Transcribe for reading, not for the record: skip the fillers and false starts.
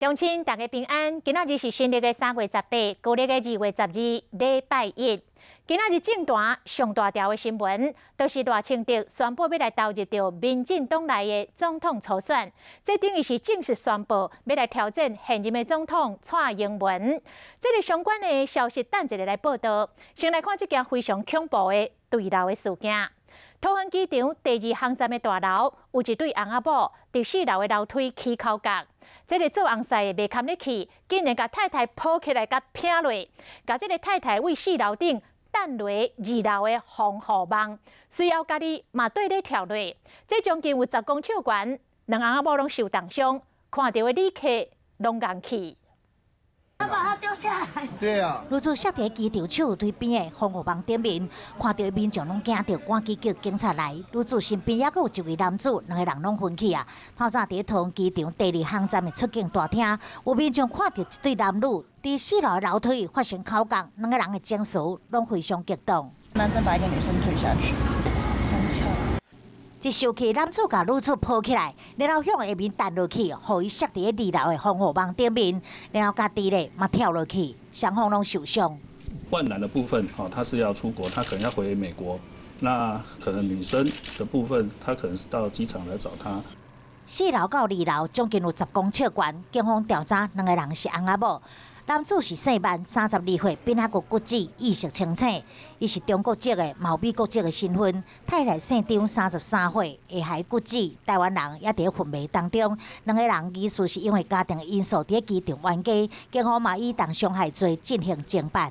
鄉親大家平安，今仔日是新曆的3月18，舊曆的2月12，禮拜一。今仔日政壇上大條的新聞，就是賴清德宣布欲來投入著民進黨內的總統初選，這等於是正式宣布欲來挑戰現任的總統蔡英文。這个相關的消息，等一下來報道。先來看這件非常恐怖的墜樓的事件。桃園機場第二航站的大樓，有一對翁仔某佇四樓的樓梯起口角。這个做翁婿的袂堪得去，竟然共太太抱起來共劈落，共這个太太對四樓頂擲落二樓的防護網，隨後家己嘛綴咧跳落。這將近有10公尺懸，兩翁仔某攏受重傷，看著的旅客攏戇去。他把他丟下來。對啊。女子摔佇機場手推邊的防護網頂面，看著民眾攏驚著，趕緊叫警察來。女子身邊猶閣有一位男子，兩个人攏昏去啊。透早佇桃園機場第二航站的出境大廳，有民眾看著一對男女佇四樓的樓梯發生口角，兩個人的情緒攏非常激動。男生把一個女生推下去，很醜。一生氣，男子共女子抱起來，然後向下面擲落去，予伊摔佇二樓的防護網頂面，然後家己咧嘛跳落去，雙方攏受傷。萬男的部分，吼，他是要出國，他可能要回美國。那可能女生的部分，他可能是到機場來找他。四樓到二樓將近有10公尺懸，警方調查兩个人是翁仔某。男子是姓萬，32歲，邊仔閣骨折，意識清醒。伊是中國籍的，嘛有美國籍的身份。太太姓張，33歲，下頦骨折，台灣人，也佇昏迷當中。兩个人疑似是因為家庭的因素佇機場冤家，警方嘛以重傷害罪進行偵辦。